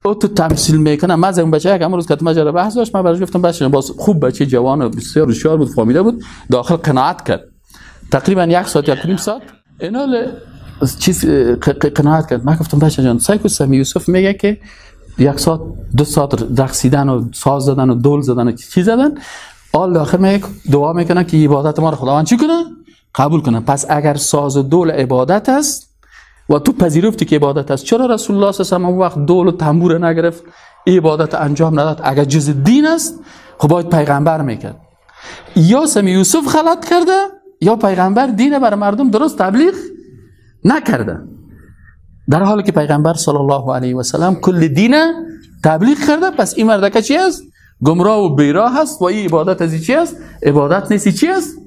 او تو تمثیل میکنه. من از اون بچه یک امروز که مجرا بحث داشت، من براش گفتم بچه باز خوب بچه جوان و بسیار هوشیار بود، فهمیده بود، داخل قناعت کرد. تقریبا یک ساعت یک نیم ساعت اینا چیز قناعت کرد. من گفتم بچه جان سایکو سمی یوسف میگه که یک ساعت دو ساعت رقصیدن و ساز زدن و دول زدن و چیز زدن، آل آخر میگه دعا میکنن که عبادت ما رو خداوند چی کنه؟ قبول کنه. پس اگر ساز و دول عبادت است و تو پذیرفتی که عبادت است، چرا رسول الله صلی الله علیه و وقت دول و تنبور نگرفت، عبادت انجام نداد؟ اگر جز دین است خب باید پیغمبر میکرد. یا سمی یوسف غلط کرده یا پیغمبر دین بر مردم درست تبلیغ نکرده، در حالی که پیغمبر صلی الله علیه و سلم کل دین تبلیغ کرده. پس این مردکه چی است؟ گمراه و بیراه است و این عبادت از چی است؟ عبادت نیست، چی است؟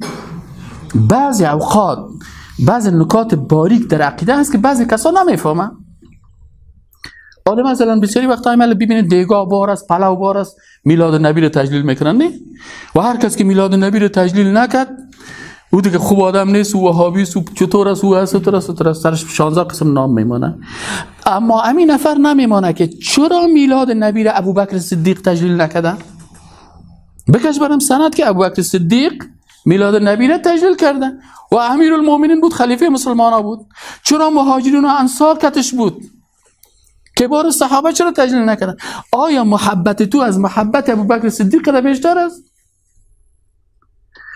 بعضی اوقات بعضی نکات باریک در عقیده هست که بعضی کسا نمیفهمن. آره مثلا بسیاری وقتا عمل ببینید دیگاه بار است، پلو بار است، میلاد نبی رو تجلیل میکنن، نه؟ و هر کس که میلاد نبی رو تجلیل نکرد او دیگه خوب آدم نیست، او وهابی است، او چطور است، او هست، چطور است، چطور است، سرش 16 قسم نام میمانه. اما همین نفر نمیمانه که چرا میلاد نبی رو ابوبکر صدیق تجلیل نکرده؟ بکش برم سند که ابوبکر صدیق میلاد نبی را تجلیل کرده و امیرالمومنین بود، خلیفه مسلمان بود. چرا مهاجرین و انصار کتش بود؟ کبار صحابه چرا تجلیل نکردن؟ آیا محبت تو از محبت ابوبکر صدیق را بیشتر است؟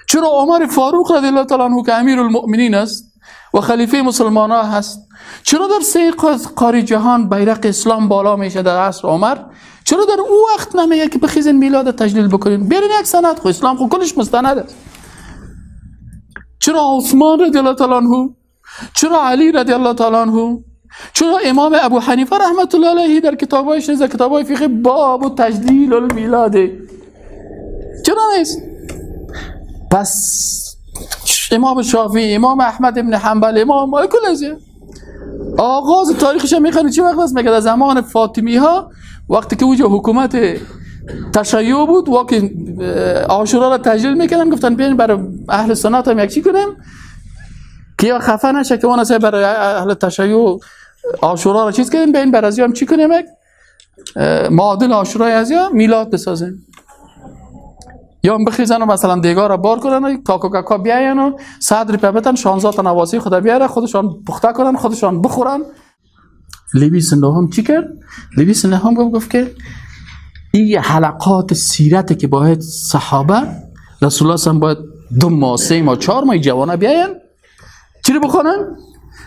چرا عمر فاروق رضی الله تعالی عنه که امیرالمؤمنین است و خلیفه مسلمان ها هست، چرا در سه قاری جهان بیرق اسلام بالا میشه در عصر عمر؟ چرا در او وقت نمیگه که بخیزین میلاد تجلیل بکنین؟ بیرین یک سند، خو اسلام خو کلش مستند است. چرا عثمان رضی الله تعالی عنه، چرا علی رضی الله تعالی عنه، چرا امام ابو حنیفه رحمت الله علیه در کتابایش نیست، کتابای فقه باب تجلیل المیلاد چرا نیست؟ پس امام شافعی، امام احمد ابن حنبل، امام کل از آغاز تاریخش میخوانید چه وقت است؟ میگه در زمان فاطمی ها وقتی که اوج حکومت تشیع بود، واقع عاشورا را تجلیل میکردن، گفتن بیاین برای اهل سنت هم یک چی کنیم که یا خفه نشه که اون برای اهل تشیع عاشورا را چیز کردیم، بیاین برای هم چی کنیم، یک معادل عاشورای از یا میلاد بسازیم، یا هم بخیزن و مثلا دیگار را بار کنن و کاکو کاکا بیاین و صدر پبتن 16 تا نواسی خدا بیاره، خودشان پخته کنن، خودشان بخورن. لویس نهم چی کرد؟ لویس نهم گفت که این حلقات سیرت که باید صحابه رسول الله باید 2 ماه 3 ماه 4 ماه جوانه بیاین چی رو بخوانن؟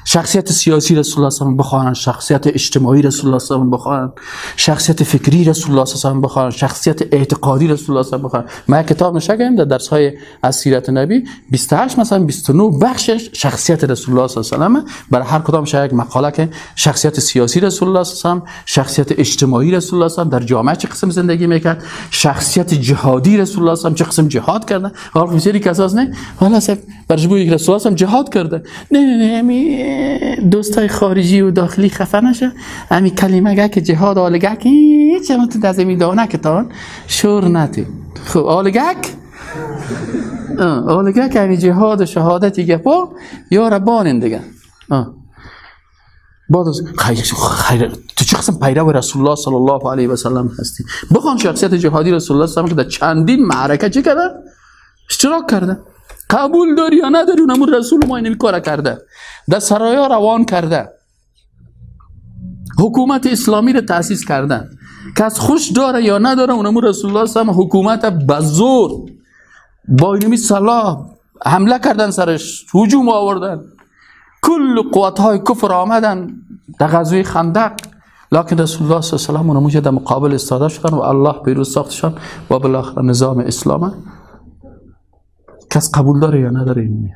شخصیت سیاسی رسول الله صلی بخوانن، شخصیت اجتماعی رسول الله صلی بخوانن، شخصیت فکری رسول الله صلی بخوانن، شخصیت اعتقادی رسول الله صلی بخوانن. ما کتاب نشکیم در درس های از سیرت نبی 28 مثلا 29 بخشش شخصیت رسول الله صلی الله علیه و برای هر کدام یک مقاله که شخصیت سیاسی رسول الله صلی الله علیه و شخصیت اجتماعی رسول الله صلی در جامعه چه قسم زندگی میکرد، شخصیت جهادی رسول الله صلی چه قسم جهاد کرده. حالا بسیاری کساس نه حالا برش بو رسول الله جهاد کرده، نه نه نه دوستای خارجی و داخلی خفه نشه، همی کلمه گه که جهاد آلگه که هیچ هم تو دزمی دانه که تان شور نتی. خب آلگک آلگک همی جهاد و شهادتی گپا یا ربانین دیگه. بعد از خیر تو چه قسم پیرو رسول الله صلی الله علیه و سلم هستی؟ بخوان شخصیت جهادی رسول الله صلی الله علیه و سلم که در چندین معرکه چه کرده؟ اشتراک کرده. قبول داری یا نداری اونمون رسول ما اینمی کار کرده، در سرایا روان کرده، حکومت اسلامی رو تأسیس کرده. کس خوش داره یا نداره اونمون رسول الله صلی الله علیه و حکومت بزور با اینمی سلاح حمله کردن سرش، هجوم آوردن، کل قوت های کفر آمدن در غزوه خندق، لکن رسول الله صلی الله علیه و اونمون در مقابل استاده شدن و الله پیروز ساختشان و بالاخره نظام اسلام کس قبول داره یا نداره این.